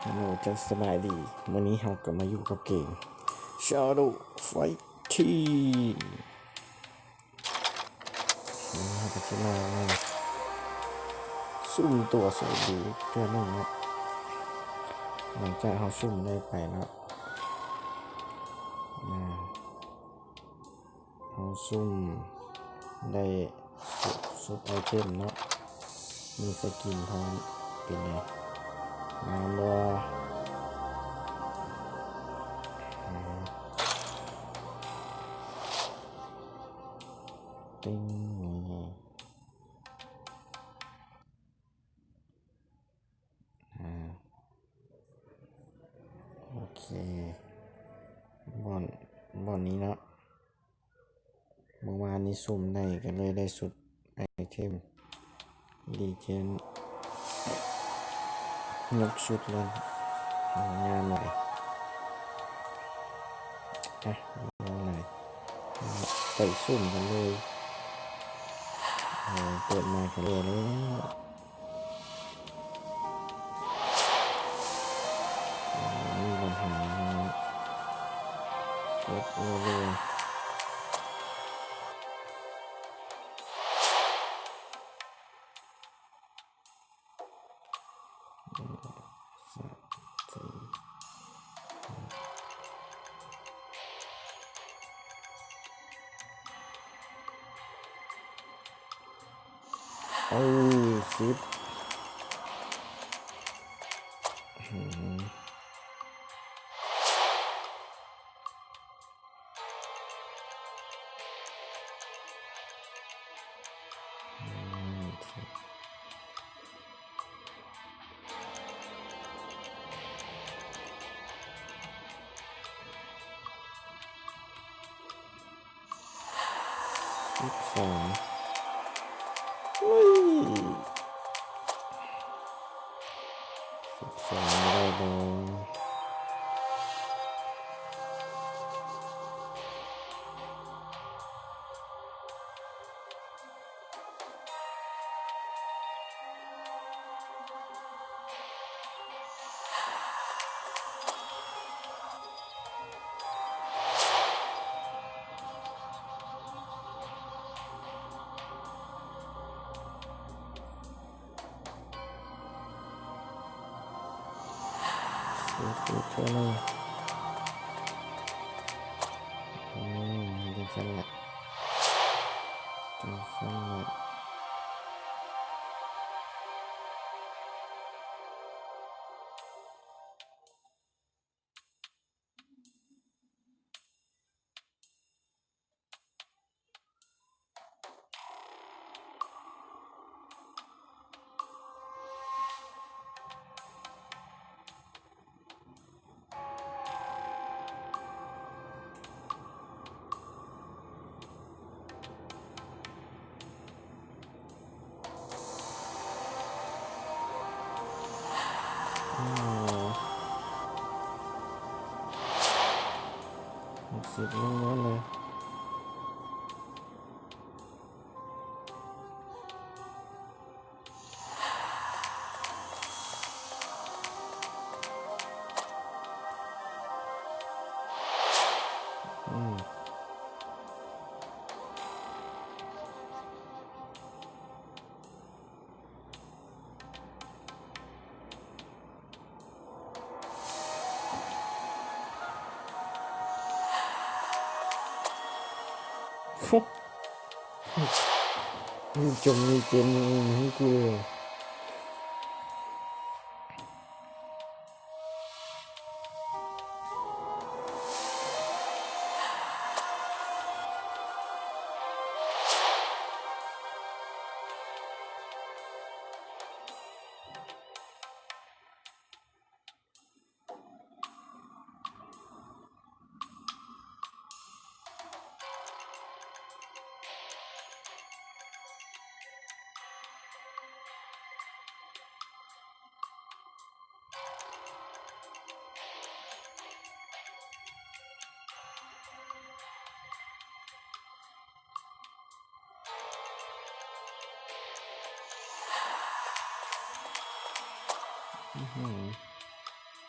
ໂອ້ ຈັກສະບາຍດີ ມື້ນີ້ເຮົາກໍມາຢູ່ກັບເກມ Shadow Fighting ມື້ນີ້ເຮົາກໍຊິມາສຸ່ມຕົວະໂຊກດີເທື່ອໜຶ່ງເນາະ ຫຼັງຈາກເຮົາສຸ່ມໄດ້ໄປເນາະ ອາ ເຮົາສຸ່ມໄດ້ຊຸດ ຊຸດໄອເທັມເນາະ ມີສະກິນພ້ອມ ເປັນໄງ ງາມບໍ່? ອືມ ຕິງ ນີ້ ອາ ໂອເຄ ບ່ອນ ບ່ອນນີ້ເນາະ ເມື່ອວານນີ້ສຸ່ມໄດ້ ກໍເລີຍໄດ້ຊຸດໄອເທັມ Legend ຍົກຊຸດເລີຍ ງາມຫຼາຍ ອະ ງາມຫຼາຍ ໄປສຸ່ມກັນເລີຍ ເອີ ເປີດມາກໍແລ້ວ. ມີບັນຫາເນາະ ກົດລັວໆ ສາມ ສີ່ ຫ້າ ໂອ້ ສິບ ອືມ ອືມ ສິບສອງ ໂອ້ຍ ສິບສອງ ບໍ່ໄດ້ບໍ່? ເຊບອີກເທື່ອໜຶ່ງ ອືມ ຈັ່ງຊັ້ນແຫຼະ ຈັ່ງຊັ້ນແຫຼະ. ຫົກສິບລ້ວນໆເລີຍ. ອືມ. ໂອ້ ຢູ່ຈົມມີເກມນີ້ໃຫ້ກູເລີຍ. ອືຫື ຫ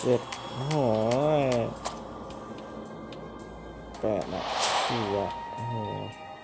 ເຈັດ ໂອ້ຍ ແປດລະ ສີ່ລະ ໂອ້ໂຫ.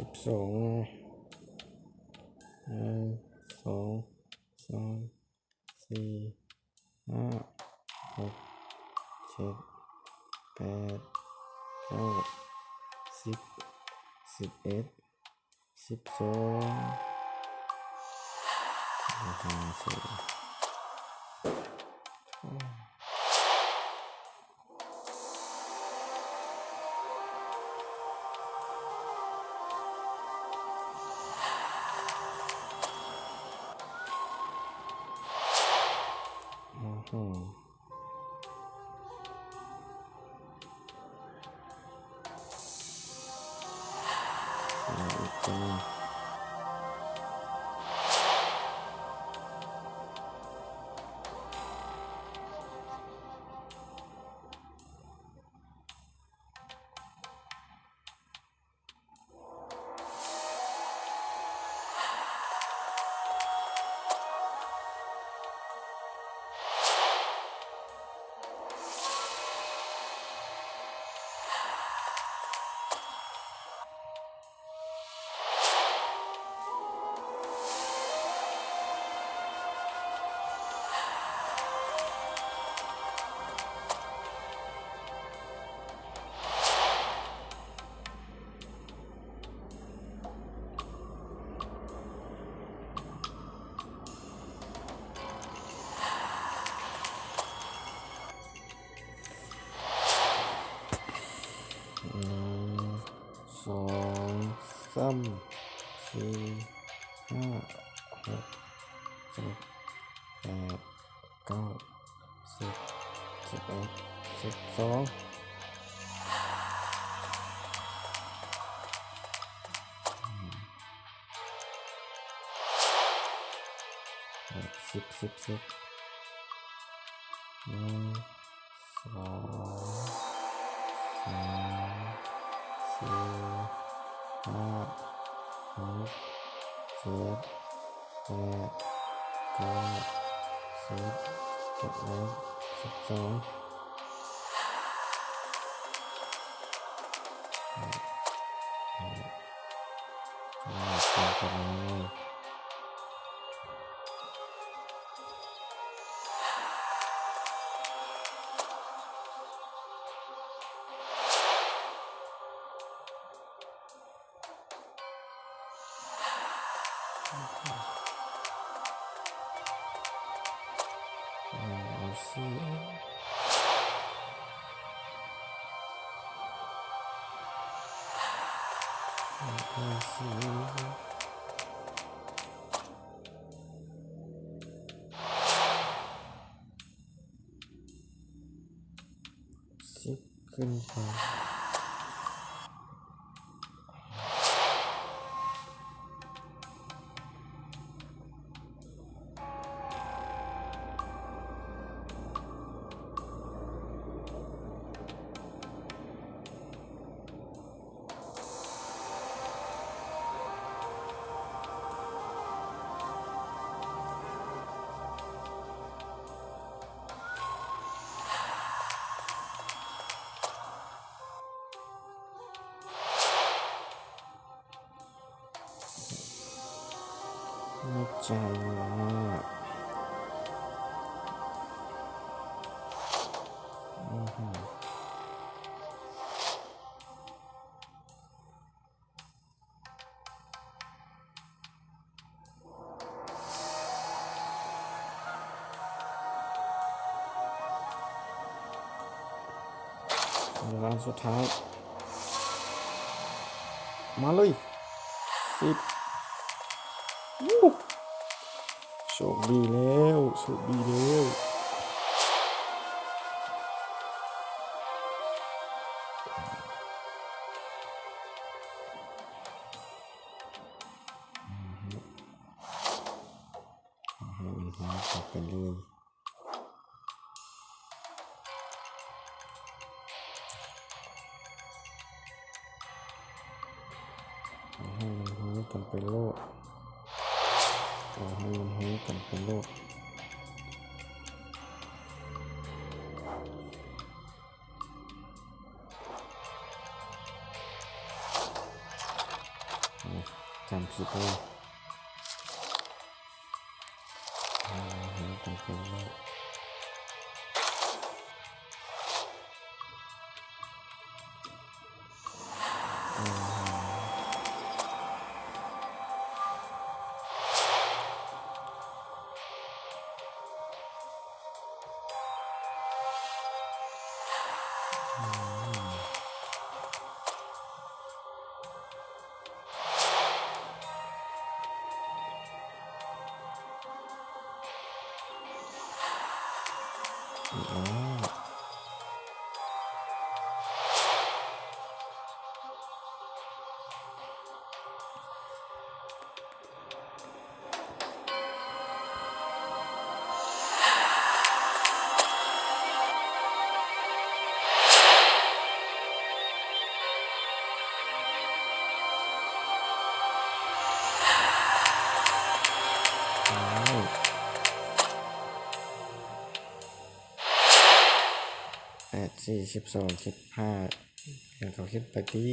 ສິບສອງ ໜຶ່ງ ສອງ ສາມ ສີ່ ຫ້າ ຫົກ ເຈັດ ແປດ ເກົ້າ ສິບ ສິບເອັດ ສິບສອງ ຫ້າ ສີ່ ໂອ້ໂຫ ໃສ່ອີກຕົວໜຶ່ງ. ໜຶ່ງ ສອງ ສາມ ສີ່ ຫ້າ ຫົກ ເຈັດ ແປດ ເກົ້າ ສິບ ສິບເອັດ ສິບສອງ ສິບ ສິບ ສິບ ໜຶ່ງ ສອງ ສາມ ສີ່ ຫ້າ ຫົກ ເຈັດ ແປດ ເກົ້າ ສິບ ສິບເອັດ ສິບສອງ ເອົາສີ່ ເອົາສີ່ ສິບຂຶ້ນໄປ. ໃນໃຈວ່າ ອືຮຶ ເວລາສຸດທ້າຍ ມາເລີຍ ສິບ ໂອ້ ໂຊກ ດີແລ້ວ ໂຊກດີແລ້ວ. ເອົາໃຫ້ມັນຮ້ອນກັນໄປເລີຍ. ເອົາໃຫ້ມັນຮູ້ກັນໄປໂລດ ເອົາໃຫ້ມັນຮູ້ກັນໄປໂລດ. ຈຳຜິດເລີຍ. ເອີ ເຮັດໃຫ້ເປັນເລີຍ. ອີກແລ້ວ. ແປດ ສີ່ ສິບສອງ ສິບຫ້າ ໃຫ້ເຂົາຄິດໄປຕິ.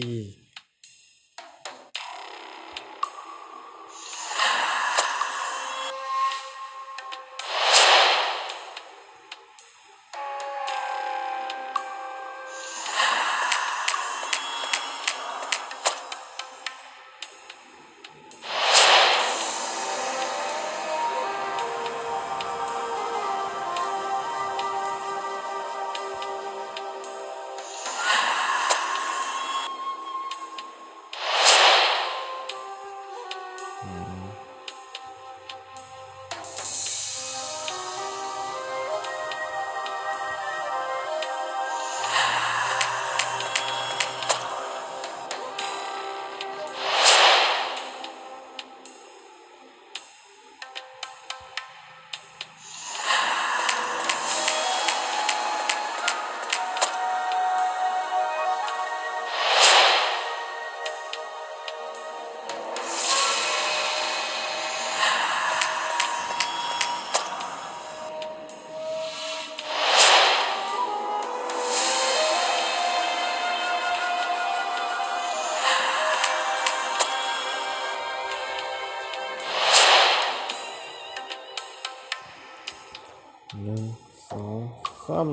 ໜຶ່ງ ສອງ ສາມ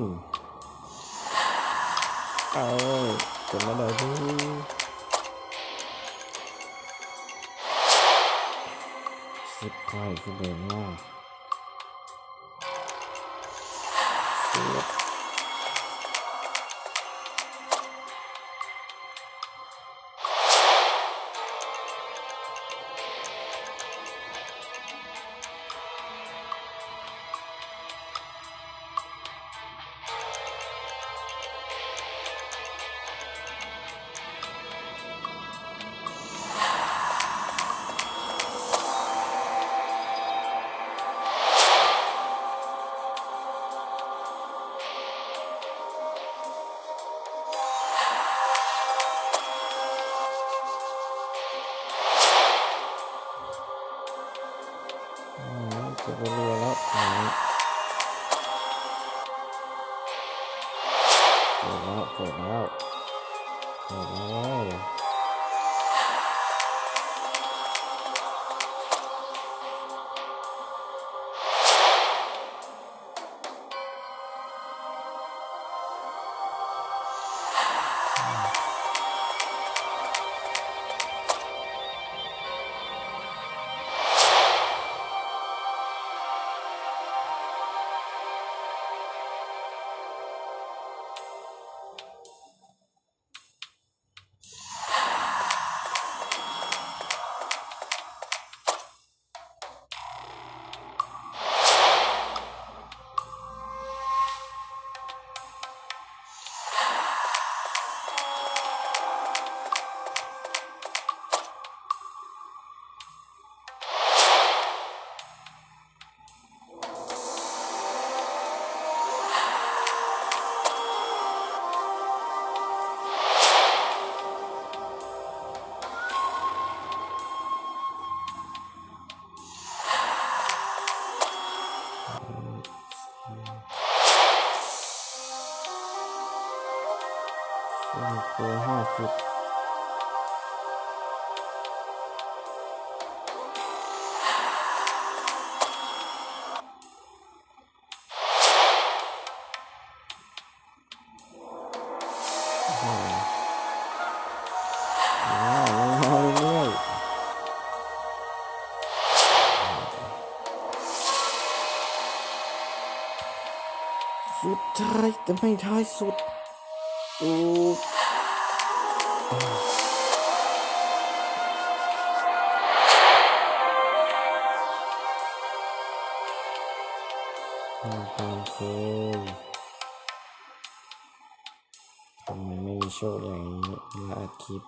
ເອົາ ເປັນແນວໃດດີ? ສິບຂ້ອຍຄືເບິ່ງວ່າ ອືມ ເກັບໄວ້ເລື້ອຍແລ້ວ ອັນນີ້ ເກີດແລ້ວ ເກີດແລ້ວ ເກີດແລ້ວ. ອ ຕົວຫ້າສິບ ໂອ້ໂຫ ວ້າວ ລົງມາເລື້ອຍໆ ສຸດທ້າຍ ແຕ່ໄມ້ທ້າຍສຸດ ໂອ້ ຕາມເຄີຍ. ທຳໄມໄມ່ມີໂຊກຢ່າງນີ້ເວລາອັດຄລິບ?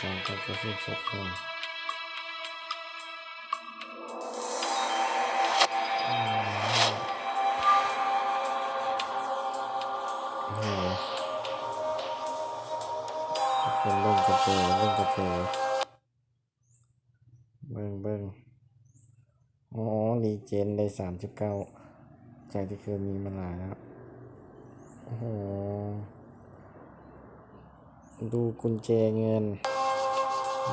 ການກໍຈະສິ້ນສຸດລົງ. ໂອ້ໂຫ ທຸກຄົນເບິ່ງກະເຈີ ເບິ່ງກະເຈີ ເບິ່ງ ເບິ່ງ ອໍ ຣີເຈນໄດ້ສາມສິບເກົ້າ ຈາກທີ່ເຄີຍມີມາຫຼາຍແລ້ວ. ໂອ້ໂຫ ດູກຸນແຈເງິນ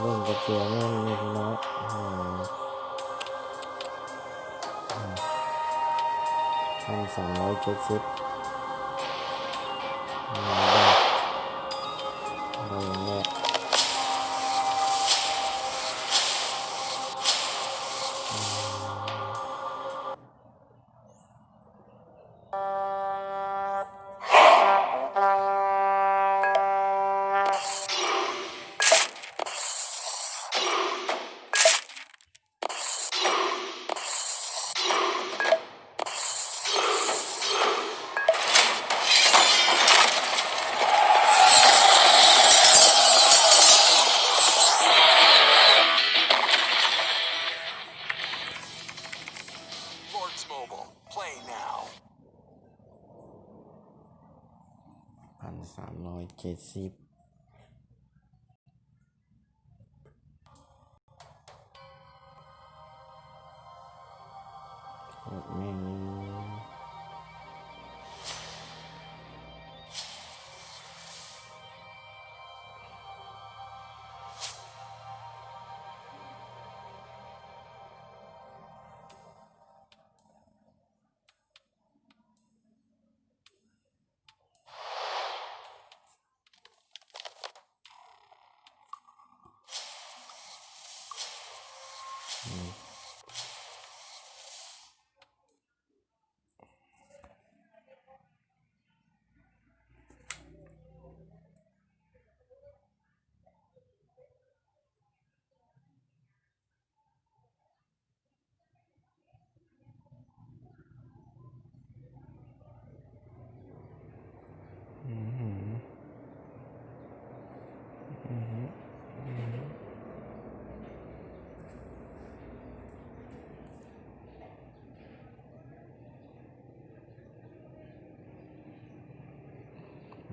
ເບິ່ງກະແຈເງິນນີ້ພີ່ນ້ອງ. ໂອ້ໂຫ ພັນສາມຮ້ອຍເຈັດສິບ ໄດ້ຫຍັງແດ່? ໄດ້ຫຍັງແດ່? ພັນສາມຮ້ອຍເຈັດສິບ. ໂອ້ ແມ່ນ.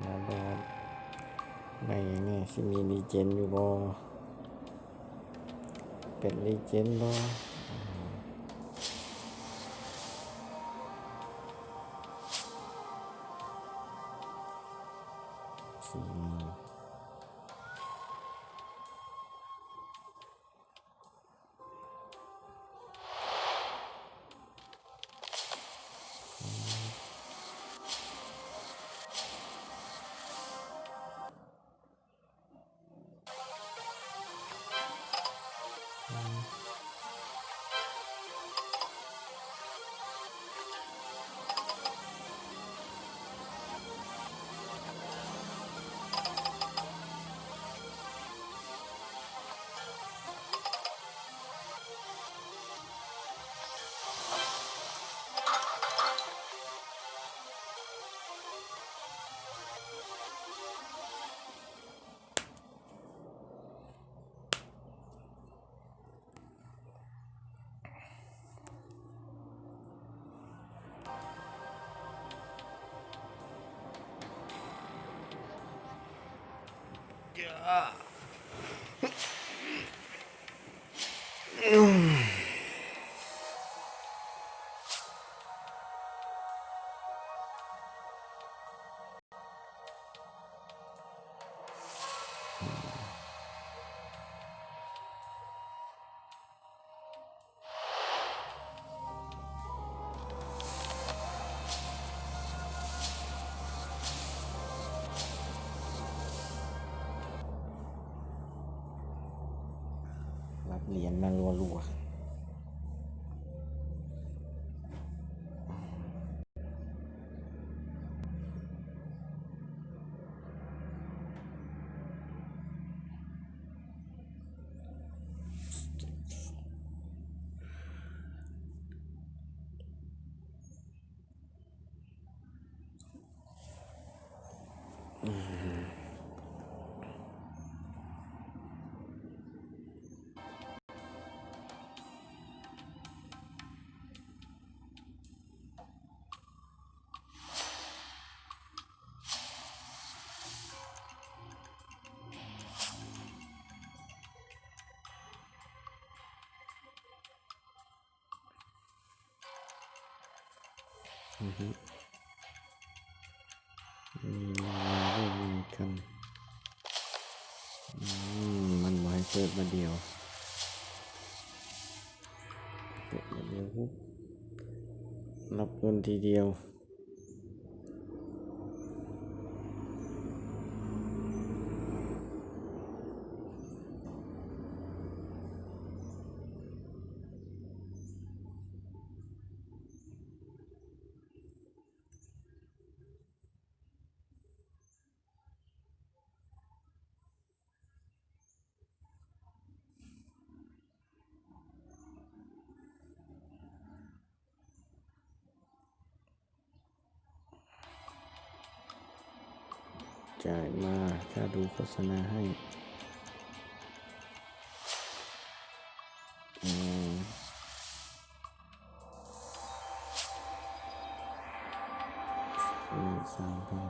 ມາເບິ່ງວ່າໄດ້ຫຍັງແດ່ ຊິມີລີເຈນຢູ່ບໍ່? ເປັນລີເຈນບໍ່? ຮັບຫຼຽນມາລັວໆ. ອືຮຶ ມີລາວເວົ້າເໝືອນກັນ. ອືມ ມັນບໍ່ໃຫ້ເປີດບາດດຽວ ເປີດບາດດຽວ ຮັບເງິນທີດຽວ. ຈ່າຍມາ ຂ້າດູໂຄສະນາໃຫ້. ອືມ ສາມພັນ.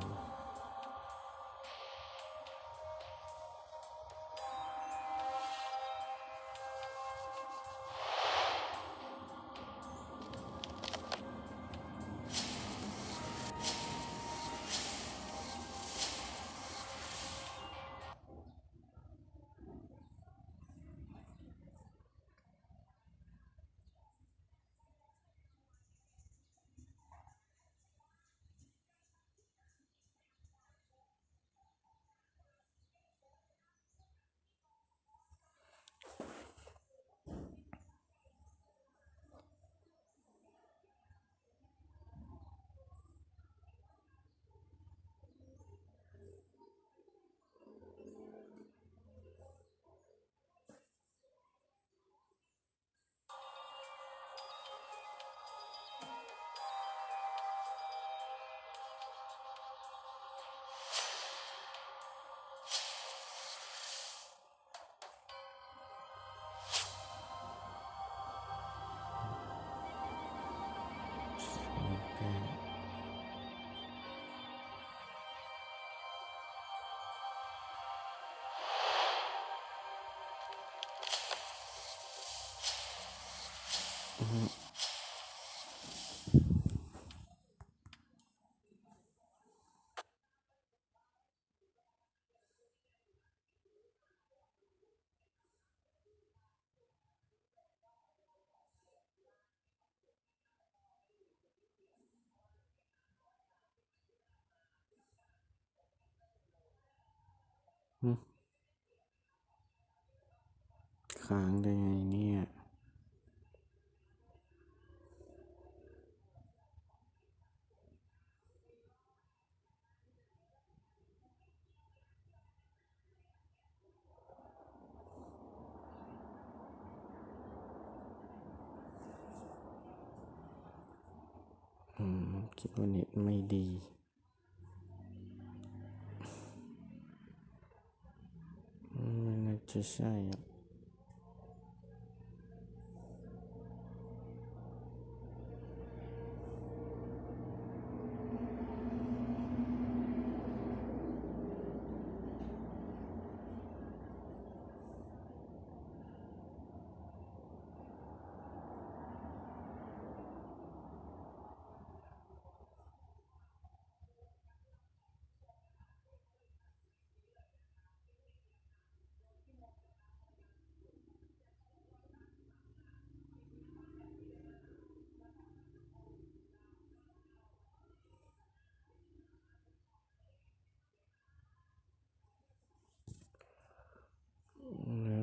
หึ ค้างได้ไงเนี่ย อืม คิดว่าเน็ตไม่ดี อืม ไม่น่าจะใช่อะ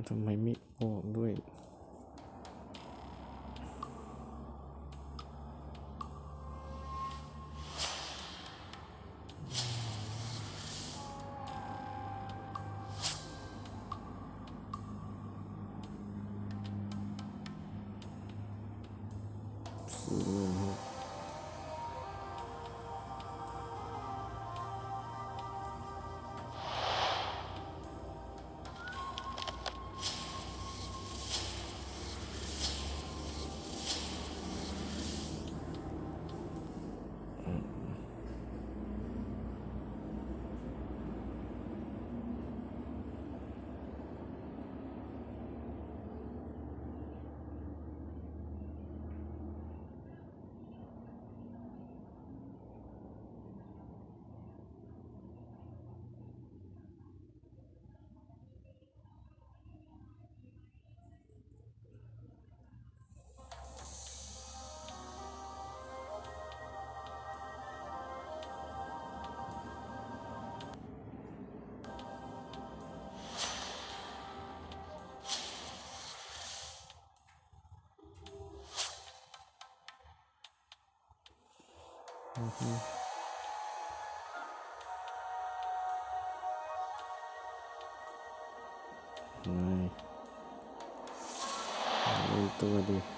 ทำไมไม่ออกด้วย ตัวดี